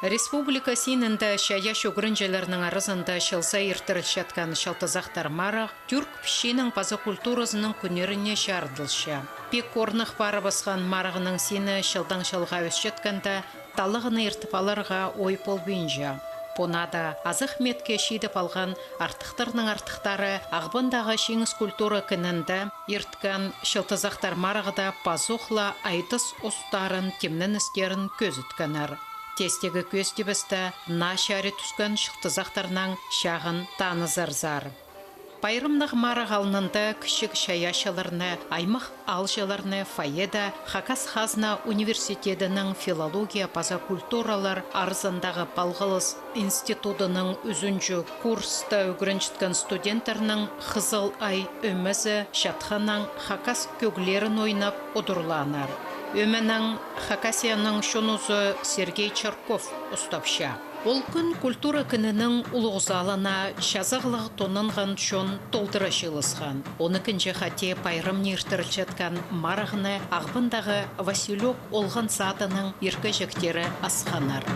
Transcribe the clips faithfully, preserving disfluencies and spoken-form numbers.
Республика синінде чайаачы ӱгренҷілернің аразында чыл сай иртірілчеткен «Чылтызахтар» марығ тӱрк пічиинің паза культуразының кӱннеріне чарыдылча. Пик орных парыбысхан марығның сині чылдаң чылға ӧсчеткенде, таллағны иртіп аларға ой полбинча. Пу нада азых метке чидіп алған артыхтарның артыхтары Ағбандағы «Чиңіс» культура кінінде ирткен «Чылтызахтар» марығда пазох ла айдыс устарын, тимненістерін кӧзіткеннер. Тестегі кӧзідібісте наа чарир тӱскен чылтызахтарнаң чағын танызарзар. Пайрамнығ марығ алнында кічіг чайаачыларны, аймах аалҷыларны фойеде Хакас хазна университедінің филология паза культуралар аразындағы палғалыс институдының ӱзінҷі курста ӱгренчеткен студенттернің «Хызыл ай» ӧмезі чатханнаң хакас кӧглерін ойнап одырлааннар. Ӧменең Хакасияның чонызы Сергей Чарков устапча. Ол кӱн культура кінінің улуғ залына чазағлығ тонанған чон толдыра чыылысхан. Он ікінҷі хати пайрамны иртірілчеткен марығны Ағбандағы Василек олған садының иркеҷектері асханнар.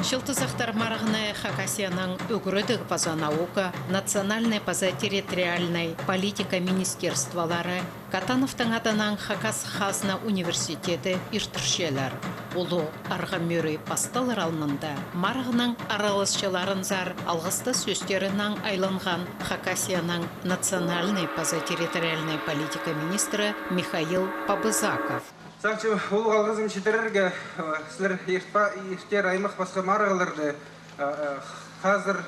Чылтызахтар марығны Хакасияның ӱгредіг паза наука, национальнай паза территориальнай политика министерстволары, Катановтың адынаң Хакас хазна университеті иртірчелер. Улуғ арғам ӱрей пасталар алнында марығның араласчыларынзар алғыстас сӧстерінең айланған Хакасияның национальнай паза территориальнай политика министрі Михаил Побызаков. Сағынчам улуғ алғызым читірерге, э, сірер иртпе-, иртер аймах пасха марығларны, э, э, хазыр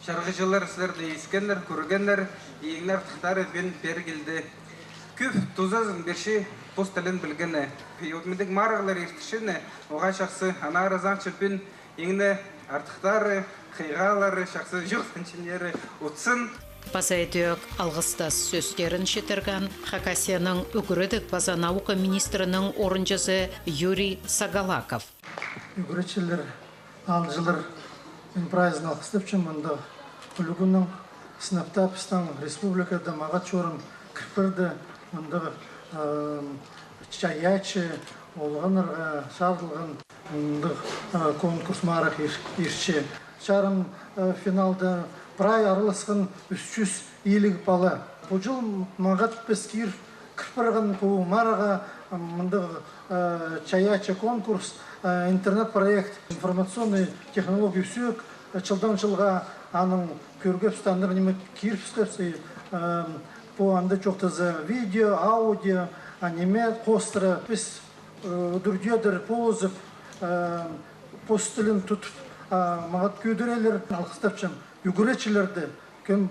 чарғыҷылар сірерні искеннер, кӧргеннер, иң артыхтары пӱӱн пеер килді. Кӧп тузазын пирче пос тілін пілгені. И вот мындағ марығлар иртірчені, оға чахсы, аннаңар сағынчам пӱӱн иң артыхтары, хыйғалары, чахсы чоохтанчаңнары утсын. Паза идӧк алғыстас сӧстерін читірген Хакасияның ӱгредіг паза наука министрінің орынҷызы Юрий Сагалаков. Ӱгретчілер, аалҷылар, мин прайзын алғыстапчам мындағ улуғ кӱннең. Сынап таа пістің республикада мағат чорым кір парды мындағ, ам, чайаачы олғаннарға чарыдылған мындағ, а, конкурс марығ ир-, иртче. Чарым, а, финалда прай араласхан ӱс чӱс илиг пала. Пу чыл мағат піс кир кір парған пу марығға, м, мындағ, э, чайаачы конкурс, э, интернет-проект, информационный технология ӱсӧк, э, чылдаң чылға аның кӧргебіс, андар ниме кирібіскебіс, э, пу анда чоохтаза видео, аудио, а, ниме хоостыра. Піс, э, удур-тӧдір полызып, э, пос тілін тудып, а, мағат кӧдірерлер, алғыстапчам ӱгретчілерді, кӧм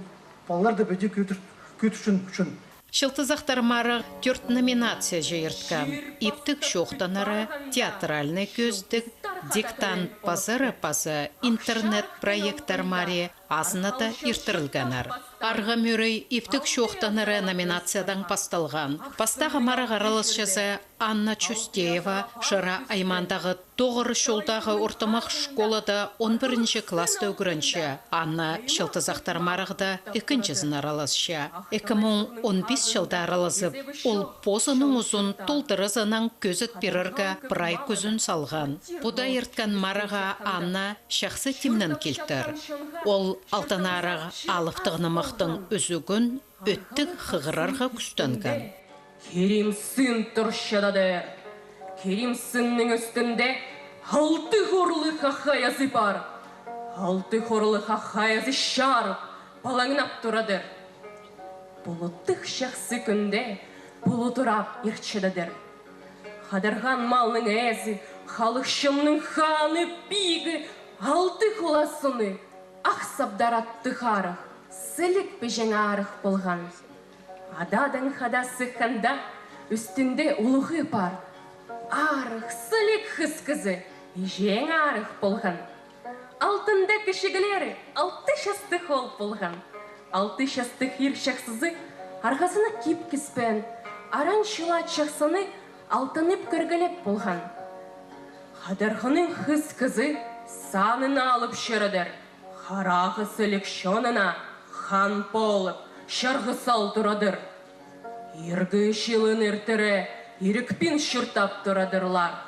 палаларды піди кӧдір-, кӧдірчең ӱчӱн. Чылтызахтар марығ тӧрт номинацияҷа ирткен: иптіг чоохтанары, театральнай кӧзідіг, диктант пазары паза интернет-проекттер мари азынада иртірілгеннер. Арғам ӱрей иптіг чоохтанары номинациядаң пасталған. Пастағы марығ араласчызы Анна Чустеева Шира аймаандағы Тоғыр чолдағы ортымах школада он пірінҷі класста ӱгренче. Анна Чылтызахтар марығда ікінҷізін араласча. Ікі муң он пис чылда аралазып, ол позының узун толдыразынаң кӧзіт пирерге прай кӱзін салған. Пу даа ирткен марығға Анна чахсы тимнен килтір. Ол Алтын Арығ алыптығ нымахтың ӱзӱгін ӧттіг хығырарға кӱстенген. Кирим сын турчададыр. Кирим сынның ӱстӱнде алты хорлығ ах аязы пар. Алты хорлығ ах аязы чарып, палаңнап турадыр. Пулуттығ чахсы кӱнде пулут урап ирчедедір. Хадарған малның ээзі, халых чонның ханы, пигі Алты Хулас сыны ах сабдар Аттығ Арығ сілік піҷең арығ полған. Ададаң хада сыхханда, Ӱстӱнде улуғ үй пар. Арығ, сіліг хыс кізі, иҷең арығ полған. Алтында кічіглері алты частығ оол полған. Алты частығ ир чахсызы арғазына кип киспеен, аран чылаат чахсыны алтанып кӧргілеп полған. Хадарханның хыс кізі санын алып чӧредір. Харағы сіліг чонына хан полып, чарғысал турадыр. Иргі чылын иртіре ирікпин чуртап турадырлар.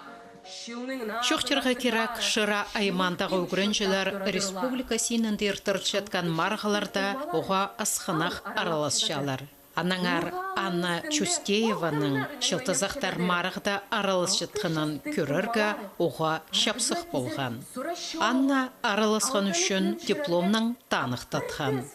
Чылның на- Чоохтирға кирек, Шира аймаандағы ӱгренҷілер республика синінде иртірілчеткен марығларда уғаа асхынах араласчалар. Аннаңар Анна Чустееваның «Чылтызахтар» марығда араласчатханын кӧрерге уғаа чапсых полған. Анна араласхан ӱчӱн дипломнаң таныхтатхан.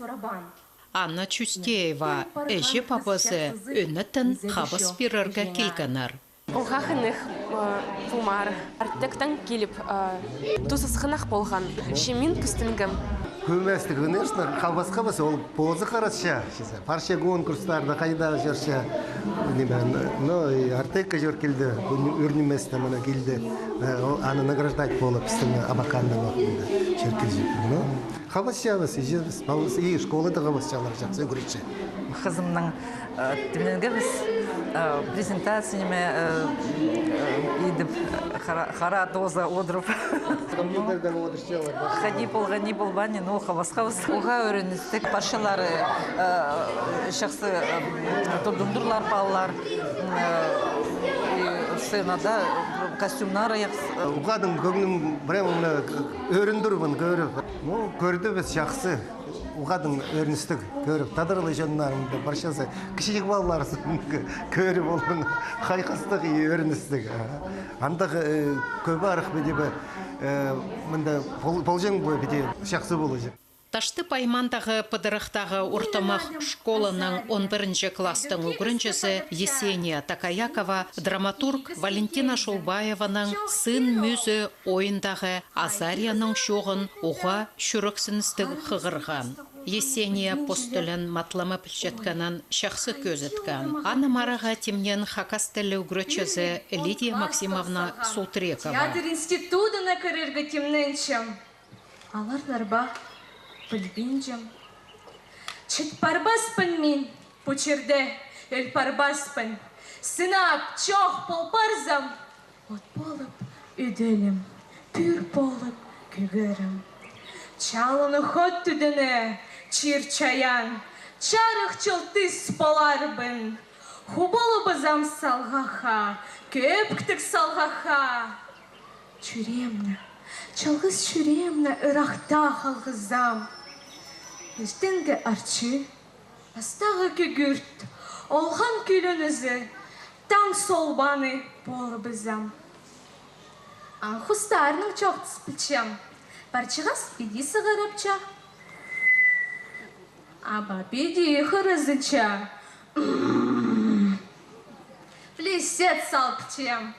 Анна Чустеева іҷе-пабазы ӧнетін хабас пирерге килгеннер. Полғағынығ, э, пу марығ. Артектең киліп, э, тузасхынах полған. Че мин пістіңгем. Кӧместіг, конечно, хабасхабыс, ол позы харасча. Парча конкурстарда хайда чӧрче. Ниме, ну, и Артекке чӧр килді, ӱр ниместе мына килді. Э, ол аны награждать полып, пістің Абаканның уғында чӧр килче. Ну, хабасчабыс, иҷебіс, пабыс, и школада хабасчалар, чахсы ӱгретче. Хызымнаң, э, тимненгебіс, э, презентация ниме, э, э, идіп, хара, хара тоза одырып. Компьютердең одырчалар. Хайди полған, ни полбаан, ну, хабасхабыс. Уғаа ӧріністіг. Парчалары, э, чахсы, э, турдындырлар палалар, э, и сценада костюмнары чахсы. Уғаа даа кӧңнім прямо мына ӧрін турбын кӧріп. Ну, кӧрдібіс чахсы. Уғаа даа ӧріністіг кӧріп, тадарлы чоннарымды, парчазы, кічіҷек палаларзын кӧріп, оларның хайхастығ и ӧріністіг. Аха. Андағ, э, кӧп арах піди бе, э, мында пол-, полҷаң ба, піди чахсы полҷаң. Таштып аймаандағы Пыдырахтағы ортымах школаның он пірінҷі класстың ӱгренҷізі Есения Такаякова драматург Валентина Шолбаеваның «Сын мӱзі» ойындағы Азарияның чооғын уғаа чӱрексіністіг хығырған. Есения пос тілін матлама пілчеткенін чахсы кӧзіткен. Ана марығға тимнеен хакас тілі ӱгретчізі Лидия Максимовна Султрекова. Театр институдына кірерге тимненчем. Аларлар ба, пілбинчем. Чіт парбаспын мин пу чирде, ӧл парбаспын. Сынап, чох пол парзам, от полып ӱделем, пӱӱр полып кӧгерем. Чалынығ от тӱдене чир-чайаан, чарых чылтыс поларбын. Ху полыбызам салғаха, кӧбіктіг салғаха. Чӱреемні, чалғыс чӱреемні ырахта халғызам. Иртенгі арчы, пастағы кӱгӱрт, олған кӱлӱнізі, таң солбаны полыбызам. Аң хустарның чоохтас пілчем, парчағас піди сығарапча. Аба піди хырызынча. Плясат салыпчам.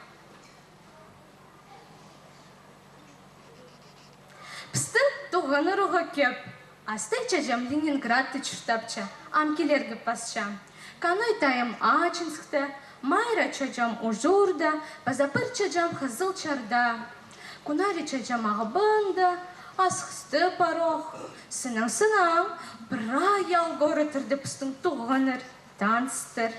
Пістің туған уруға кӧп. Астай чаҷам Ленинградта чуртапча, ам килерге пасча. Каной тайым Ачинскта, Майра чаҷам Ужурда, паза пір чаҷам Хызылчарда. Кунарий чаҷам Ағбанда, Асхыста парох. Сыннаң, сыннаң, прай аал-городтарда пістің туғаннар, таныстар.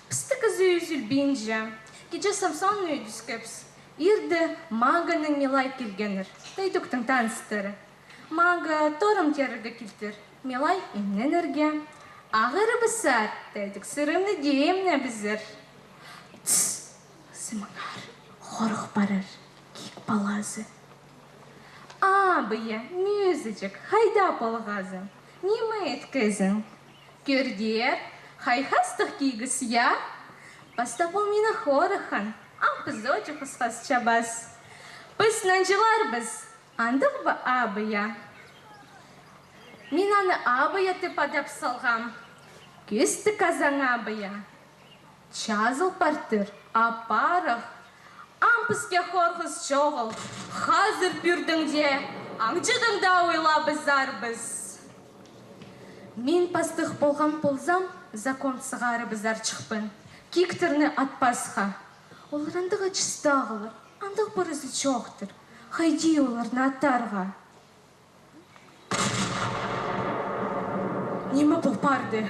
Пісті кізі ӱзӱлбинче. Кичее Самсонны ӧдіскебіс. Ирде Маганың Милай килгеннер. Тайдуктың таныстары. Мага торым теерге килтір. Милай имненерге. Ағырыбызар, Тайдук сырымны дее имнебізер. Тс, сымыңар, хорых парар кик палазы. Абыя, мӱзіҷек, хайда полғазың? Ниме иткезің? Кӧрдер, хайхастығ кигіс, я? Пастап ол мині хорыххан, ам піс ӧте хысхасчабыс. Піс нанҷыларбыс, андағ ба, абыя? Мин аны абыя тіп адап салғам. Кӧстік азаң, абыя. Чазыл партыр, апарых. Ам піске хорғыс чоғыл, хазыр пӱӱрдең дее, аңҷыдаң даа ойлабызарбыс. Мин пастығ полған ползам, закон сығарыбызарҷыхпын. Кииктерні атпасха. Олар андағ чыстағлар, андағ парызы чоохтар. Хайди оларны аттарға? Ниме пол парды?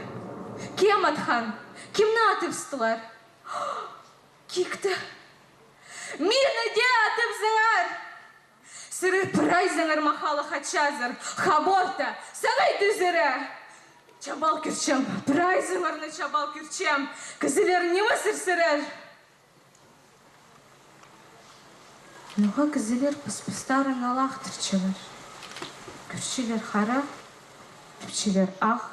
Кем атхан? Кемні атыбыстылар? Киикті. Мині дее атыбызыңар! Сірер прайзыңар махалы хачазар, хаборта, сағай тӱзіре. Чабал кӧрчем, прайзыңарны чабал кӧрчем. Кізілер, ниме сірер? Ноға кізілер пыс-пыстарын алахтырчалар. Кӧрчелер хара, тіпчелер ах.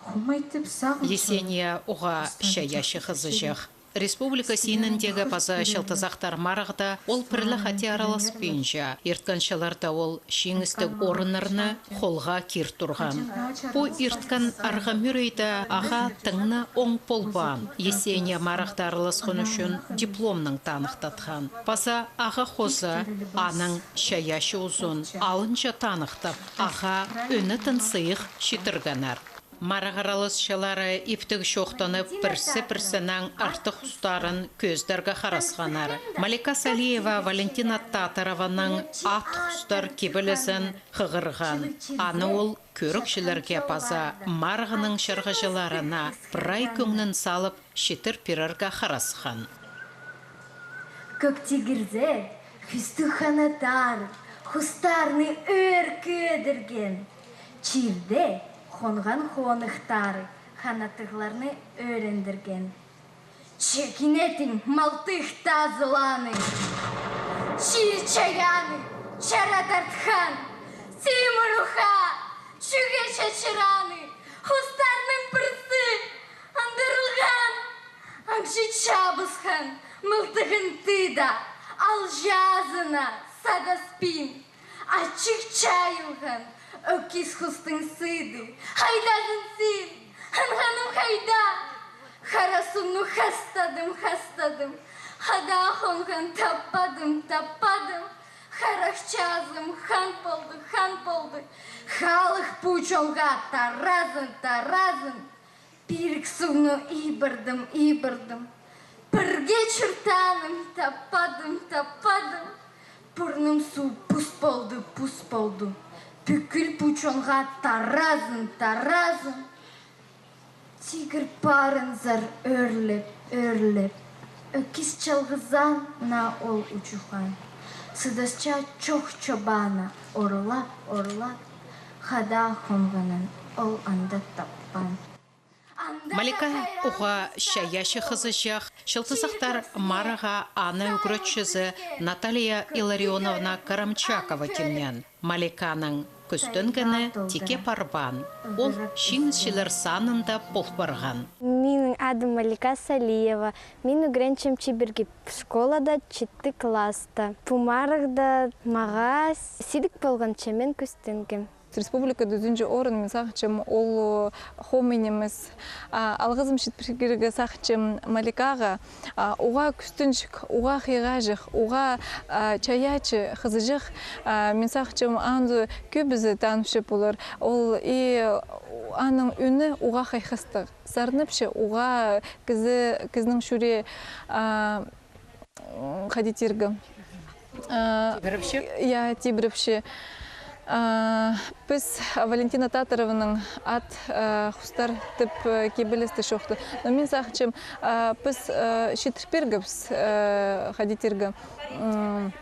Хомайтып сағын. Есения уғаа чайаачы хызыҷах. Республика синіндегі паза Чылтызахтар марығда ол пірле хати араласпинча. Ирткен чылларда ол чиңістіг орыннарны холға кир турған. Пу ирткен арғам-ӱрейде ағаа тың на оң полбаан. Есения марығда араласхан ӱчӱн дипломнаң таныхтатхан. Паза ағаа хоза, аның чайаачы узун алынҷа таныхтап, ағаа ӧнетін сыйых читіргеннер. Марығ араласчылары иптіг чоохтанып, пірсі-пірсінең артых хустарын кӧзідерге харасханнар. Малика Салиева Валентина Татарованың ат хустар кибелізін хығырған. Аны ол кӧрігҷілерге паза марығның чарғыҷыларына прай кӧңнін салып, читір пирерге харасхан. Кӧк тигірзер хӱстіг ханаттары хустарны ӧӧр кӧдірген. Чирде хонған хоныхтары ханаттығларны ӧріндірген. Че кинетін малтых тазыланы, чир чайааны чара тартхан, тимір уха чӱгее чачыраны, хустарның пірсі андырылған. Аңҷы чабысхан мылтығын тыыда, алҷазына садаспин. Ачых чайылған ӧкіс хустың сыды. Хайдазың син, ханғаным, хайда? Хара сунны хастадым, хастадым. Хада хонған таппадым, таппадым. Харах чазым хан полды, хан полды. Халых пу чонға таразын, таразын. Пирік суғны ибірдім, ибірдім. Пірге чуртаным таппадым, таппадым. Пурным суғ пус полды, пус полды. Пӱкӱл пу чонға таразын, таразын. Тигір парынзар ӧрлеп, ӧрлеп. Ӧкіс чалғызаан на ол учухан. Сыдасча чох чобаана орлап, орлап. Хада хонғанын ол анда таппаан. Малика уғаа чайаачы хызыҷах, Чылтызахтар марығға аны ӱгретчізі Наталья Илларионовна Карамчакова тимнеен. Маликаның кӱстенгені тикке парбаан. Ол чиңісчілер санында пол парған. Минің адым Малика Салиева. Мин ӱгренчем Чибіргі школада, читі класста. Пу марығда мағаа сидік полған, че мин кӱстенгем. Республикада ӱзінҷі орын, мин сағынчам, ол хомай нимес. А, алғызым читірерге сағынчам Маликаға, а, уғаа кӱстенҷік, уғаа хыйғаҷах, уғаа, а, чайаачы хызыҷах. А, мин сағынчам, аны кӧбізі таныпча полар. Ол и аның ӱні уғаа хайхастығ. Сарнапча, уғаа кізі, кізінің чӱрее, а, м, хайди тирге. А, тибірепче? Я, тибірепче. А, піс Валентина Татарованың ат, а, хустар тіп, а, кибелісті чоохтадым. Но мин сағынчам, а, піс, а, читір пиргебіс, а, хайди тирге, м,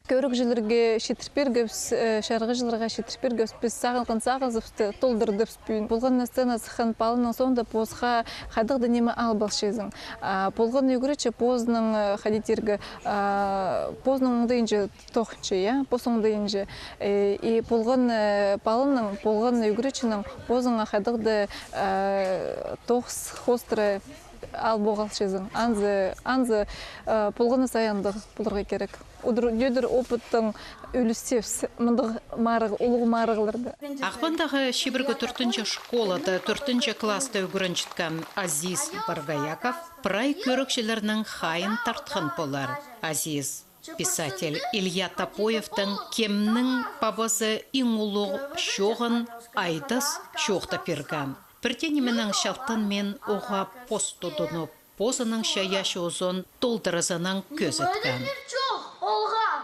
кӧрігҷілерге читір пиргебіс, а, чарғыҷыларға читір пиргебіс, піс сағынған сағызыбысты толдырдыбыс. Пӱӱн полған на сцена сыххан паланың соонда позыңа хайдағ-да ниме алып алчазың. А, полған ӱгретчі позының, э, хайди тирге, а, позының оңдайынҷа тоғынча, я, пос оңдайынҷа. Э, и полған, э, паланың, полған ӱгретчінің позыңа хайдағ-да, э, тоғыс хоостыра алып алчазың. Анзы, анзы, э, полған на сай андағ поларға кирек. Удур-тӧдір опыттаң ӱлӱстебіс мындағ марығ, улуғ марығларда. Ағбандағы Чибіргі тӧртінҷі школада тӧртінҷі класста ӱгренчеткен Азиз Баргаяков прай кӧрігҷілернің хайиин тартхан полар. Азиз писатель Илья Топоевтің «Кемнің пабазы иң улуғ чооғын айдас» чоохтап пирген. Пір дее нименең чалтанмин уғаа пос тудынып, позының чайаачы узын толдыразынаң кӧзіткен. Нимедеңер чох полған?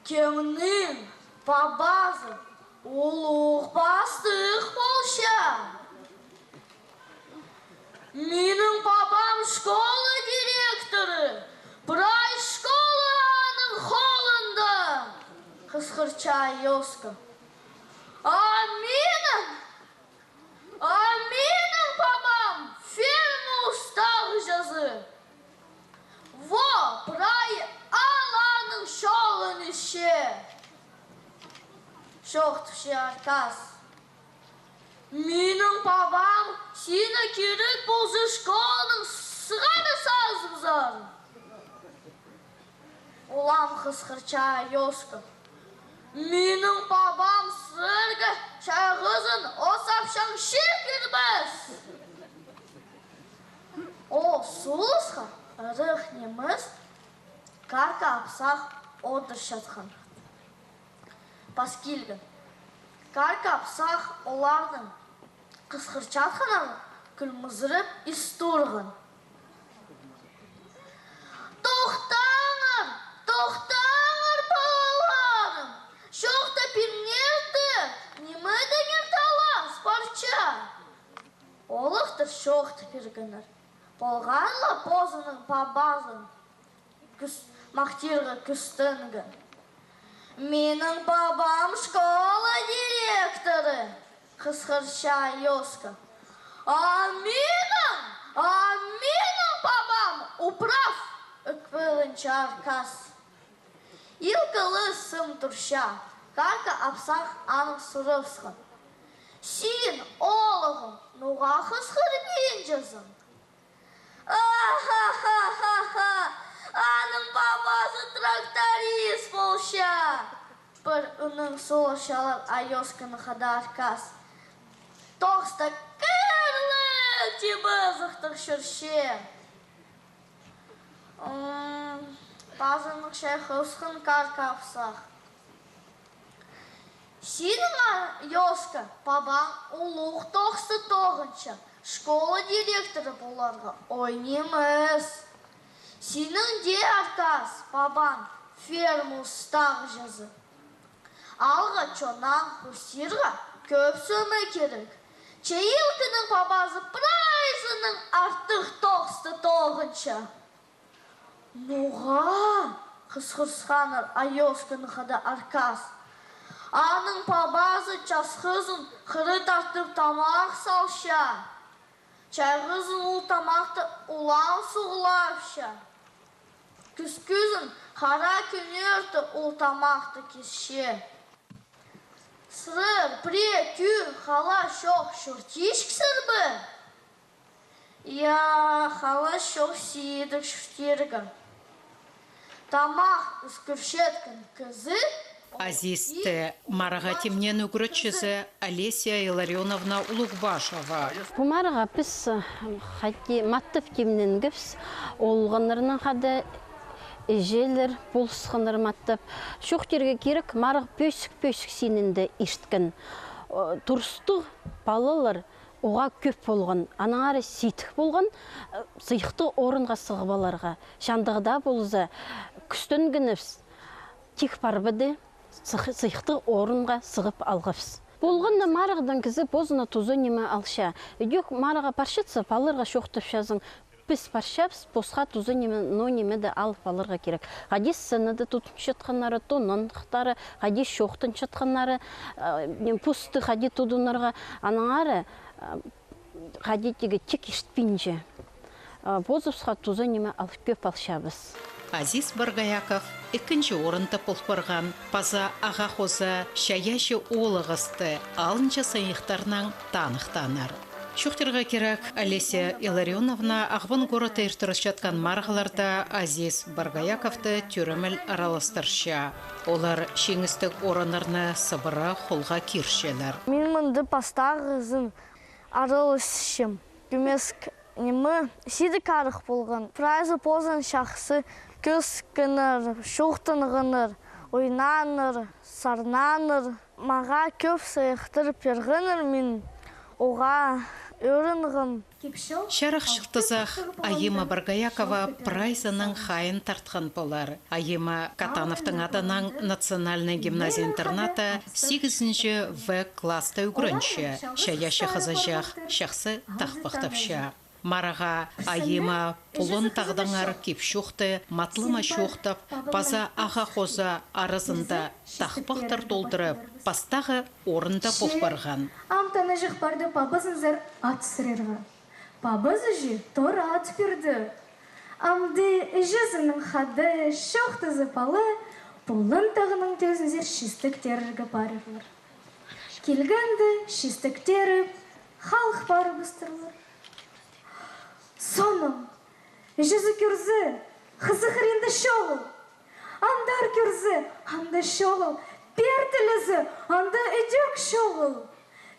Кемнің пабазы улуғ пастых полча? Минің пабам школа директоры, прай школа аның холында, хысхырча Айоска. А минің, а минің пабам ферма устағҷызы. Во, прай аал аның чолын исче, чоохтапча Аркас. Минің пабам сині кирек полза школанаң сығара сазыбызар. Улам хысхырча Айоска. Минің пабам сірерге чайғызын осапчаң чир кирбес. Ол сулысха ырах нимес Карка апсах одырчатхан пас килген. Карка апсах оларның хысхырчатханын кӱлмізіреп ис турған. Тохтаңар, тохтаңар, палаларым! Чоохтап пиріңер, нимедеңер талас парча? Олахтар чоохтап пиргеннер. Полған ла позының пабазын кӱс-, махтирға кӱстенген. Минің пабам школа директоры, хысхырча Айоска. А минің, а минің пабам управ, ӧкпелінче Аркас. Илкелі сым турча, Карка апсах аның сурыбысхан. Син, оолғым, ноға хысхырбинчазың? Аха-ха-ха-ха! Аның пабазы тракторист полча! Пір ӱннең сулапчалар Айосканы хада Аркас. Тоғыста кӧрліг тибі ызыхтығ чӧрче. М, пазынығ чайхабысхан Карка апсах. Синің, Айоска, пабаң улуғ тоғысты тоғынча, школа директоры поларға оой нимес. Синің дее, Аркас, пабаң ферма устағҷызы. Аалға чоннаң хостирға кӧп сӧме кирек. Че илкенің пабазы прайзынаң артых тоғысты тоғынча. Ноға? — хысхырысханнар Айосканы хада Аркас. Аның пабазы часхызын хыра тартып тамах салча. Чайғызын ол тамахты улам суғлапча. Кӱскӱзін хара кӱнӧрте ол тамахты кисче. Сірер пірее кӱн хала чох чуртирҷіксер бе? Я, хала чох сидік чуртирға. Тамах ӱскӱрчеткен кізі. Азизті марығға тимнеен ӱгретчізі Олеся Илларионовна Улугбашева. Пу марығға піс, э, хайди маттап тимненгебіс, олғаннарнаң хада, іҷелер полысханнар маттап. Чоохтирға кирек, марығ пӧзік-пӧзік синінде ирткен. О, турыстығ палалар уғаа кӧп полған, аннаңар сидік полған, э, сыйыхтығ орынға сығып аларға. Чандағда полза, кӱстенгенібіс, тик парбады, сых-, сыйыхтығ орынға сығып алғабыс. Полған на марығдаң кізі позына туза ниме алча. Идӧк марығға парчатса, палаларға чоохтапчазың, піс парчабыс, посха туза ниме, ноо ниме дее алып аларға кирек. Хайди сценада тудынчатханнары, тонанхтары, хайди чоохтанчатханнары, э, ниме, посты хайди тудынарға, аннаңар, э, хайди тігі тик иртпинче. Э, позыбысха туза ниме алып кӧп алчабыс. Азиз Боргояков ікінҷі орында пол парған, паза ағаа хоза чайаачы оолағасты алынҷа сыйыхтарнаң таныхтааннар. Чоохтирға кирек, Олеся Илларионовна Ағбан городта иртірілчеткен марығларда Азиз Боргояковты тӧремел араластырча. Олар чиңістіг орыннарны сыбыра холға кирчелер. Мин мында пастағызын араласчам. Кӧмес ниме, сидік арах полған. Прайзы позын чахсы кӧскеннер, чоохтанғаннар, ойнааннар, сарнааннар. Мағаа кӧп сыйыхтар пиргеннер, мин уғаа ӧрінгем. Чарых чылтызах Айима Боргоякова прайзының хайиин тартхан полар. Айима Катановтың адынаң национальнай гимназия-интернатта сигізінҷі В класста ӱгренче. Чайаачы хызыҷах чахсы тахпахтапча. Марығға Айима пулун тағдаңар кип-чоохты, матлама чоохтап, паза ағаа хоза аразында тахпахтар толдырып, пастағы орында пол парған. Ам таныҷах парды пабазынзар ат сырирға. Пабазы чи тор ат пирді. Амды іҷезінің хада чоохтазы пала пулун тағның тӧзінзер чистек теерге парирлар. Килгенде чистек тееріп, халых парыбыстырлар. Соонаң іҷезі кӧрзе, хызы хыринда чоғыл. Андар кӧрзе, анда чоғыл. Пеер тілезе, анда ідӧк чоғыл.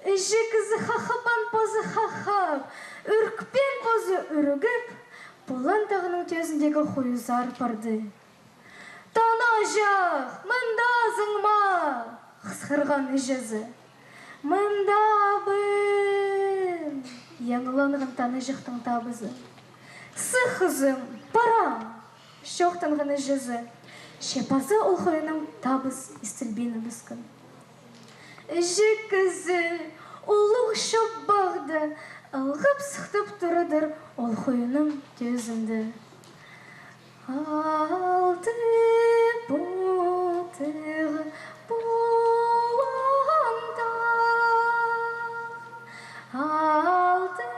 Іҷе кізі хахапаан позы хахап, ӱрікпеен позы ӱрігіп, пулун тағның тӧзіндегі хойзар парды. «Таныҷах, мындазың ма?» — хысхырған іҷезі. «Мындабын», — яңыланған таныҷахтың табызы. «Сых, кізім, парам», — чоохтанған іҷезі. Че паза ол хойның табызы истілбин ыбысхан. Іҷе кізі улуғ чобағда ылғап-сыхтап турадыр ол хойның тӧзінде. Алты пултығ пулан тағ, алтын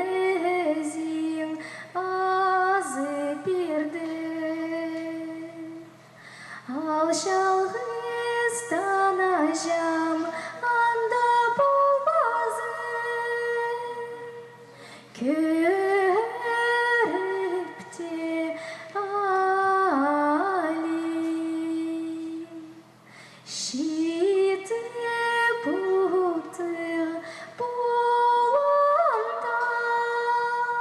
ізің азы пирді. Ал чалғыс таныҷам анда полбазын, кӧріп те алим. Читі пултығ пулан тағ,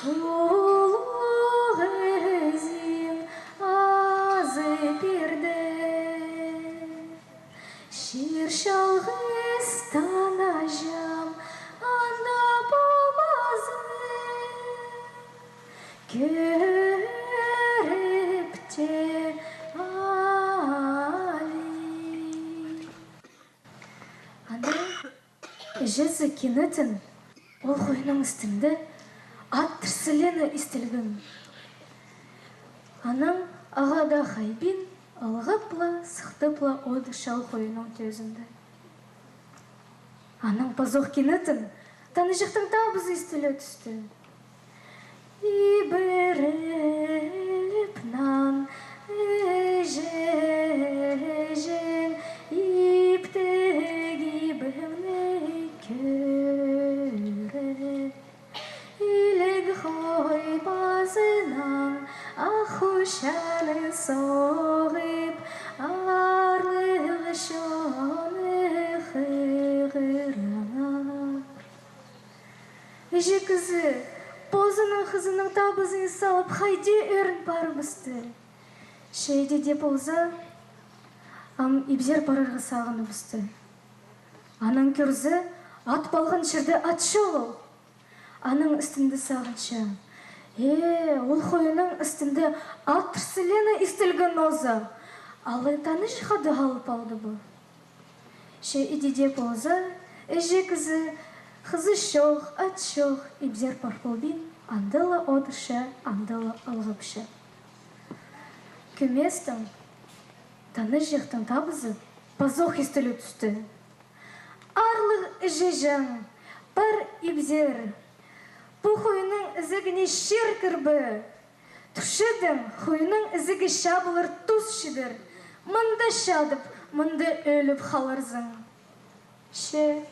улуғ ізің азы пирді. Чир чалғыс таныҷам анда полбазын, кӧріп те алим. Анаң іҷезі кинетін ол хойның істінде ат тірсілені истілген. Анаң ағаа даа хайбин, ылғап ла, сыхтап ла одырча ол хойның тӧзінде. Анаң пазох кинетін таныҷахтың табызы истіле тӱсті. Ибіріп нан іҷеҷең иптіг ибімні кӧріп, иліг хой пазынаң ах хучаны соғып, аарлығ чоны хығыраңар. Іҷе кізі позының хызының табызын салып, хайди ӧрін парыбысты. Че іди дее полза, ам ибзер парарға сағыныбысты. Анаң кӧрзе, ат палған чирде ат чоғыл. Анаң істінде сағынча: «Э, ол хойның істінде ат тірсілені истілген оза. Алай таныҷах ады халып алды ба?» Че іди дее полза, іҷе кізі хызы чох, ат чох, ибзер пар полбин, анда ла одырча, анда ла ылғапча. Кӧместең таныҷахтың табызы пазох истіле тӱсті. «Аарлығ іҷеҷең, пар ибзер, пу хойның ізігіне чир кірбе. Турчадың, хойның ізігі чабылар тус чидер. Мында чадып, мында ӧліп халарзың». Че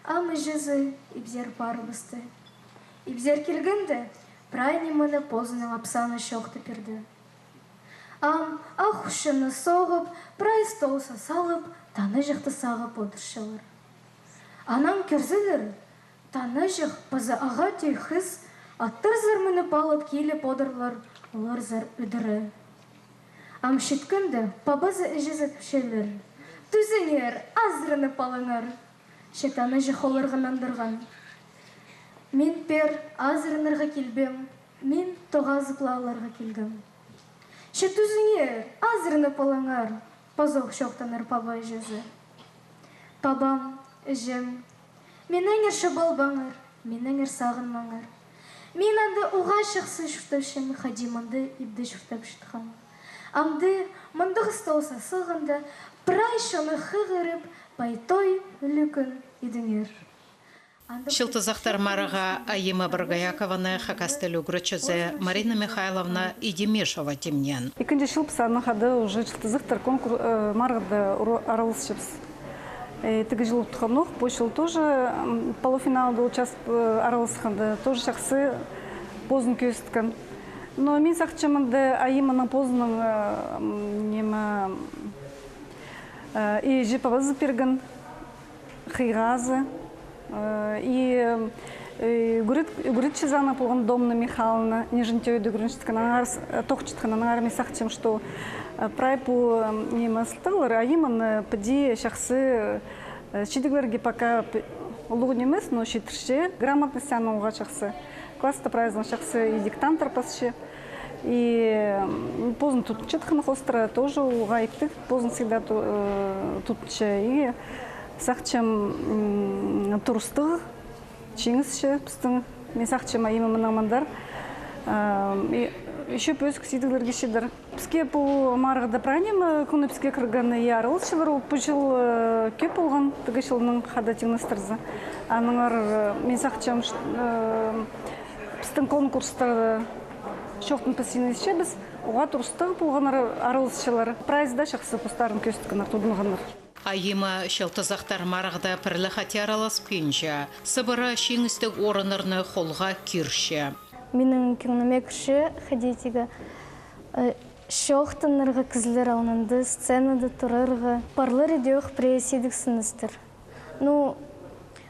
ам іҷезі ибзер парыбысты. Ибзер килгенде, прай нимені позының апсаны чоохтап пирді. Ам ах хучаны соғып, прай столзар салып, таныҷахты сағып одырчалар. Анаң кӧрзелер, таныҷах паза ағаа тӧӧй хыс аттарзар мініп алып киліп одырлар оларзар ӱдіре. Ам читкенде пабазы, іҷезі тіпчелер: «Тӱзеңер, азыранып алыңар». Че таныҷах оларға нандырған: Мин пеер азыранарға килбеем, мин тоғазығ ла аларға килгем. Че тӱзіңер, азыранып алыңар, пазох чоохтанар паба іҷезі. Пабам, іҷем, минеңер чобалбаңар, минеңер сағынмаңар. Мин анда уғаа чахсы чуртапчам, хайди мында ибде чуртапчатхам. Амды мындағ стол сасылғанда, прай чоны хығырып, пай-той ӱлӱкӱн идіңер. Чылтызахтар марығға Айима Боргоякованы хакас тіл ӱгретчізі Марина Михайловна Идимишева тимнеен. Ікінҷі чыл піс аннаң хада уже Чылтызахтар конкур-, э, марығда ура-, араласчабыс. Э, тігі чыл утханох, пу чыл тоже, м, полуфиналда участ-, э, араласханда, тоже чахсы позын кӧзіткен. Но мин сағынчам, мында Айиманың позының, э, м, ниме, э, иҷе-пабазы пирген хыйғазы. Э, и, э, ӱгрет-, ӱгретчізі ана полған Домна Михайловна, Нижин Тӧӧде ӱгренчеткен, аннаңар с-, э, тоғынчатхан, аннаңар мин сағынчам, что, э, прай пу, м, ниме, сылтағлар Айиманы піди чахсы, э, чидіглерге пока п-, улуғ нимес, но читірче, грамотность аның уғаа чахсы. Класста прайзын чахсы и диктанттар пасча. И, м, позын тудынчатхан хоостыра тоже уғаа иптіг, позын всегда ту-, э, тудынча. И сағынчам, м, турыстығ, чиңісче пістің, мин сағынчам, Айима мынаң мындар, э, и ещё пӧзік чидіглерге читер. Піске пу марығда прай ниме, кӧні піске кірген и араласчылар, ол пу чыл, э, кӧп полған, тігі чылнаң хада тиңнестірзе. Аннаңар, э, мин сағынчам, ш-, э, пістің конкурстарда чоохтанып пастирға итчебіс, уғаа турыстығ полғаннар араласчылар. Прайзы даа чахсы постарын кӧзіткеннер, тудынғаннар. Айима Чылтызахтар марығда пір ле хати араласпинча, сыбыра чиңістіг орыннарны холға кирче. Минің кӧңніме кірче, хайди тигі, э, чоохтанарға кізілер алнында, сценада турарға. Парлар идӧк пірее сидіксіністер. Ну,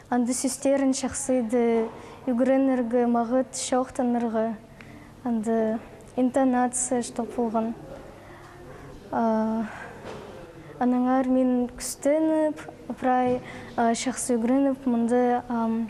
анда сӧстерін чахсы иди ӱгренерге, мағат чоохтанарға, анда интонация, что полған. А, аннаңар мин кӱстеніп, прай, а, чахсы ӱгреніп, мында, ам,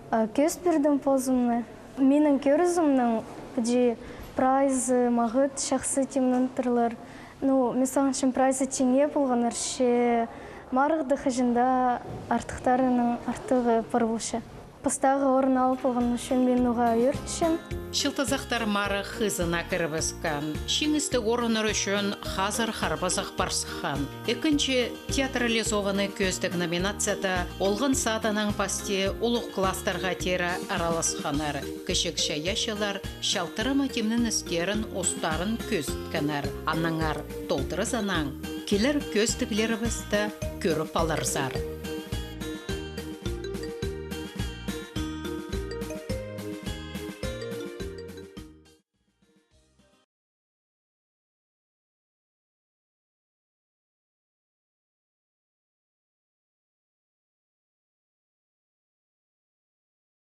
а, кӧзіт пирдім позымны. Минің кӧрізімнең, піди прайзы мағат чахсы тимнентірлер. Ну, мин сағынчам, прайзы тиңе полғаннар, че марығда хаҷан даа артыхтарының артығы пар полча. Пастағы орын алып алған ӱчӱн мин уғаа ӧрінчем. Чылтызахтар марығ хызына кірібіскен. Чиңістіг орыннар ӱчӱн хазыр харбазах парсыххан. Ікінҷі театрализованный кӧзідіг номинацияда олған садынаң пасти улуғ класстарға теере араласханнар. Кічіг чайаачылар чалтырама тимненістерін устарын кӧзіткеннер. Аннаңар толдыра санаң килер кӧзідіглерібісті кӧріп аларзар.